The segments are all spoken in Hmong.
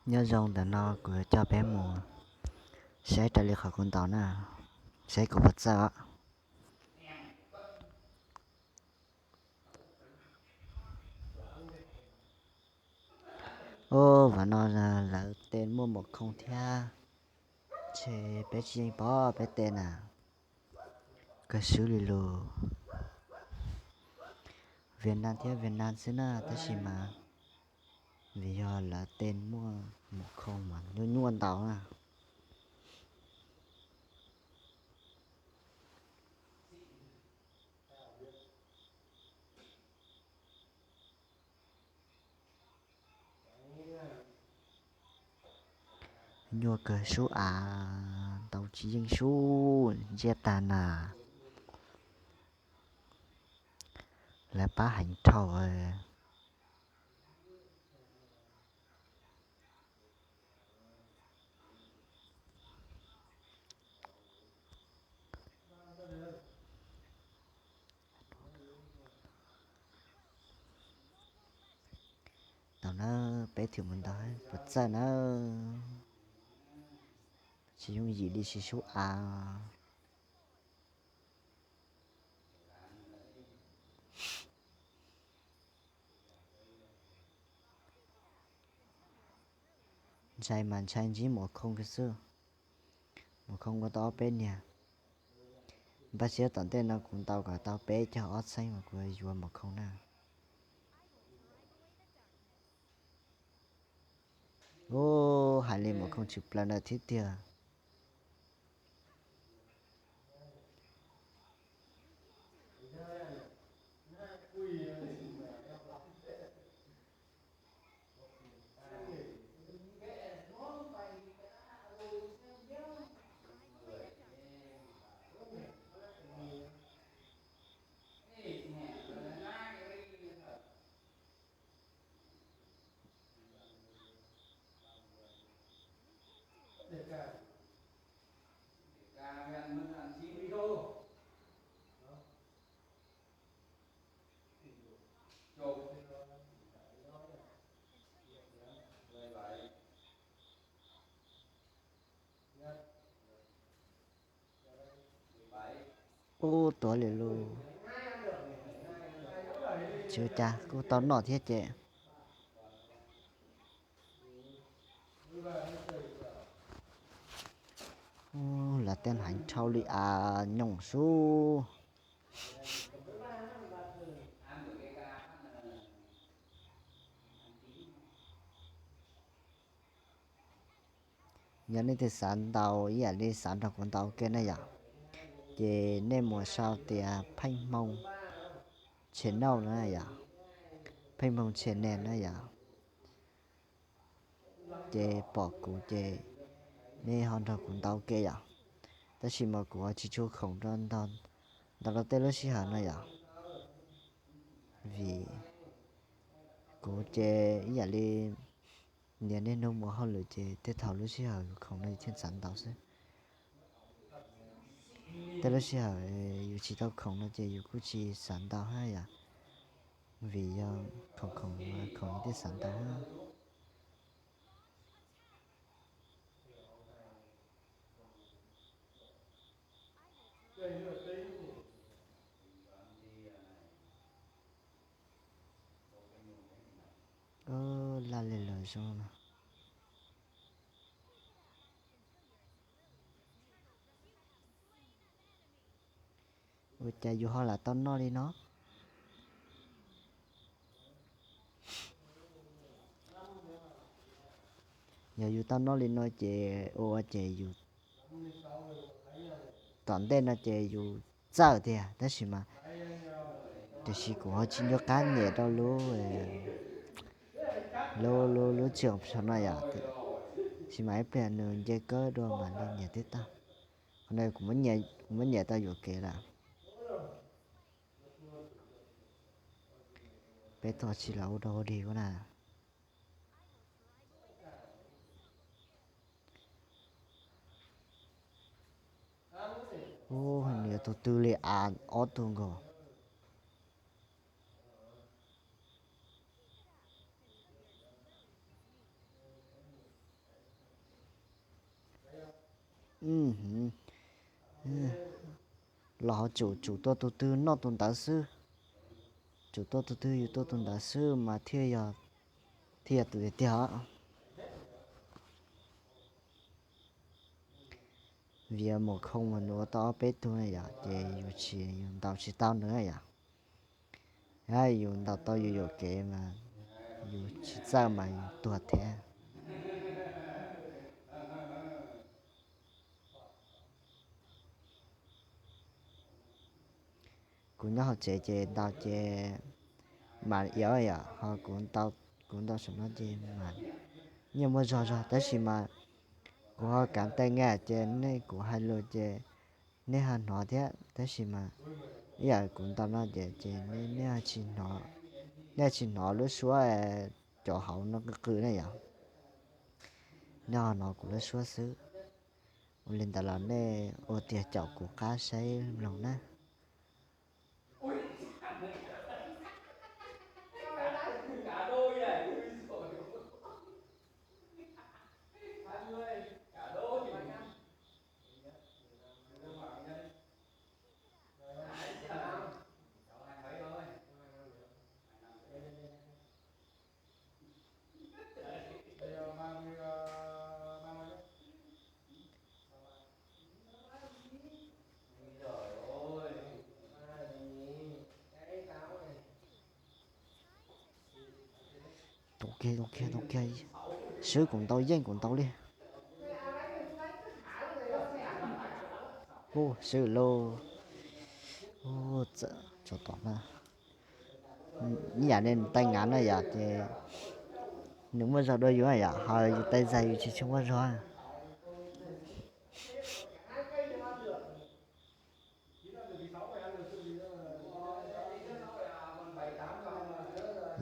Nyob zoo, ntawm no kuv yuav coj peb mus saib raws li qhov kuv ntaus na, saib kuv puas txawj os. Ub, vam no lawv tej muaj maum khooj thiab, ces peb tsis yeej paub peb tej na. Kawg swb li lus, Vietnam thiab Vietnam xwb na, tab sis mas vim yog lawv tej muaj maum khooj mas nyuaj nyuaj ntau na. Nyuaj kawg sub av, ntaus tsis yeej sub, ntsiag tag na. Lawv pab heev dhau. Tau na, peb thwm mus ntaus puas txawj na. Tsis yooj yim li siv sub av. Ntshai mas ntshai ntsib maum khooj kiag xwb. Maum khooj ua tau ob peb niag. Npaj siab tom ntej no kuv ntaus kom tau peb caug ob txheeb mas kuv yuav maum khooj na. Ub, hais li maum khooj tshwm plaws ntawd thiab tiag. Ub, tuav li lus. Tsis ua cas, kuj tau noj thiab ces. Ub, lawv tej heev dhau li av nyoos sub. Yog nej twg xav ntaus ib yam li xav nrog kuv ntaus ua ke na yom, ces nej mus sau tias Pheej Hmoo channel na yom, Pheej Hmoo channel na yom, ces pom kuv ces nej ho nrog kuv ntaus ua ke yom. Tab sis mas kuv ho tsis tshua khoom rau ntau rau tej lub sij hawm no yom, vim kuv ces ib yam li niaj niaj hnub mus hauj lwm ces tej thaum lub sij hawm yus khoom no yus thiaj xav ntaus xwb. Tej lub sij hawm yus tsis tau khoom no ces yus kuj tsis xav ntaus hab yom, vim yog khoom khoom khoom yus thiaj xav ntaus hab. Laj li lawm zoo no. Ua cas yus ho lam tau noj li no? Yog yus tau noj li no ces ua ua ces yus tom ntej no ces yus txawj tiag, tab sis mas tiam sis kuv ho tsis nco qab nyem rau lub, lub, lub, lub tsheb no yom. Tab sis mas ib pliag nws nce kawg dua mam li nyem tib tag. Qhov no kuv muab nyem tau yuam kev lawm. Peb tog tsis los ua dog ua dig ua na. Ub, nws yuav tus twg li a, ob tug nkaus. Los ho tsum tsum tua tus twg noj tus ntawd xwb. Tsum tua tus twg yus tua tus ntawd xwb mas thiaj yog, thiaj yog tus tiag tiag os. Vim mus khoo mas nws ua tau ob peb tug na yom, ces yus tsis, yus ntaus tsis tau nws yom. Yus ntaus tau yus yuam kev mas yus tsis txawj mas yus tuag thiab. Kuv nyob hauv tsev ces ntaus ces mam iab yom, ho kuv ntaus, kuv ntaus saum no ces mas yeej muaj zog zog, tab sis mas kuv ho kav tag nqa ces nej, kuv hais lus ces nej ho hnov thiab, tab sis mas ib yam kuv ntaus no ces, ces nej, nej tsis hnov, nej tsis hnov lub suab cov hauv no qw qw ne yom. Nej ho hnov kuv lub suab xwb. Ua li ntawd los nej ua tiag caum kuv qab saib mloog na. Tus kiag, tus kiag, tus kiag, swb kuv ntaus yeej kuv ntaus li. Hu swb lauj. Tsov tom na. Ib yam li nws taij ngav na yom, ces nws muaj zog dua yus yom, ho yus taij zag yus tsis tshua muaj zog.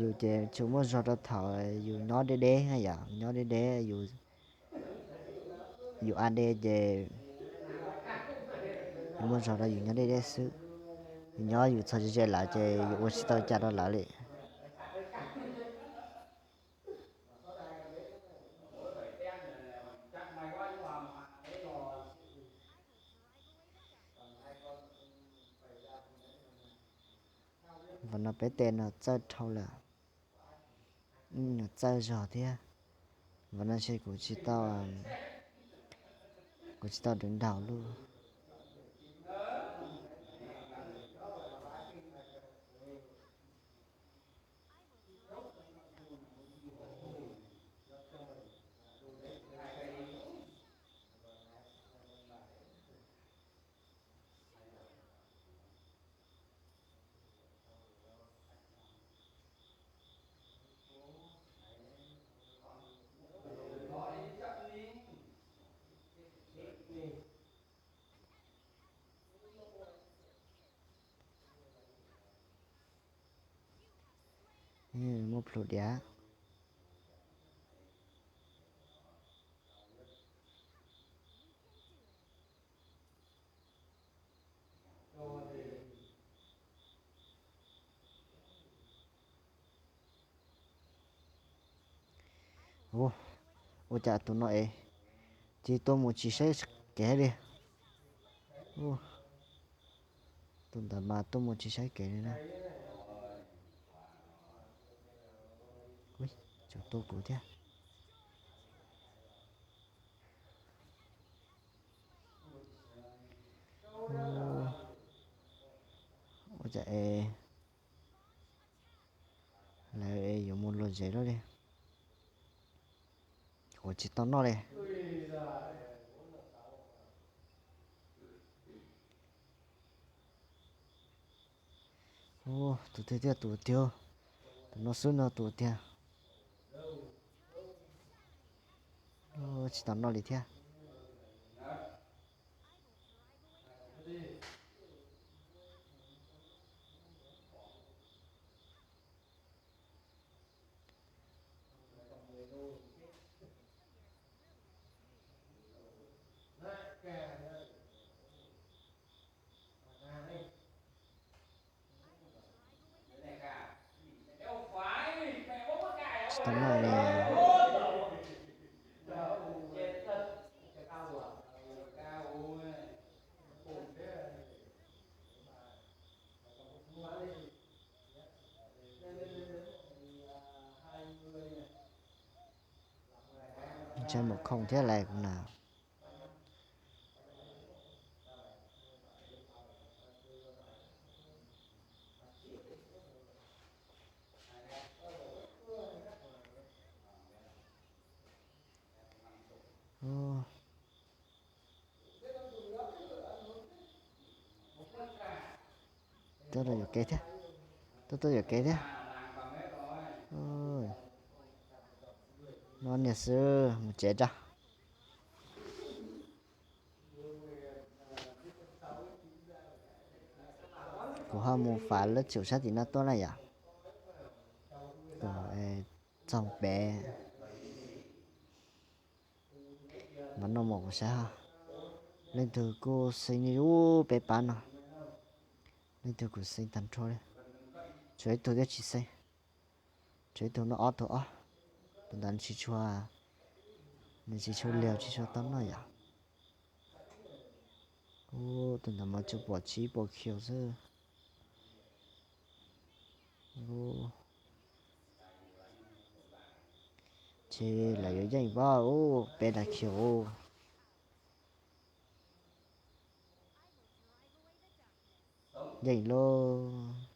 Yus ces tsuas muaj zog rau thaum yus nyob deb deb na yom, nyob deb deb yus, yus A D ces yus muaj zog rau yus nyob deb deb xwb. Yus nyob yus txog ze ze lawm ces yus ua tsis tau cas rau lawv li. Vam no peb tes no txawj dhau lawm, no txawj zog thiab. Vam no ntshe kuv tsis tau, kuv tsis tau dev nraus lub. Muaj plhus diav. Ua cas tus no es cia tuaj mus tsis saib kev li. Tus ntawd mas tuaj mus tsis saib kev li na. Tseem tua kuv thiab. Ua cas es lawv yuav mus luag zem luaj li. Ua tsis tau noj li. Tus twg thiaj tus tiag, tus no xwb no tus tiag. Tsis tau noj li thiab. Tsis tau noj li. Tshaj muaj khoom thiab lais kuv na. Tuaj rau yuam kev thiab, tuaj tuaj yuam kev thiab. No niag xwb mus tsev tso. Kuv ho mus fam lab tshum sab tim no tuaj na yom. Txog pem mas noj mov kuv saib ho. Leej twg kuj xeeb ub peb pab no, leej twg kuj xeeb tag nrho li. Tshuav ib tug thiab tsis xeeb, tshuav ib tug noj ob tug ob. Tus ntawd tsis tshua, nws tsis tshua liag tsis tshua tau noj yom. Ub, tus ntawd mas tsuas pom tsib pom khiu xwb. Ces lawv yuav yeej pab ub peb daim khiu. Yeej lauj.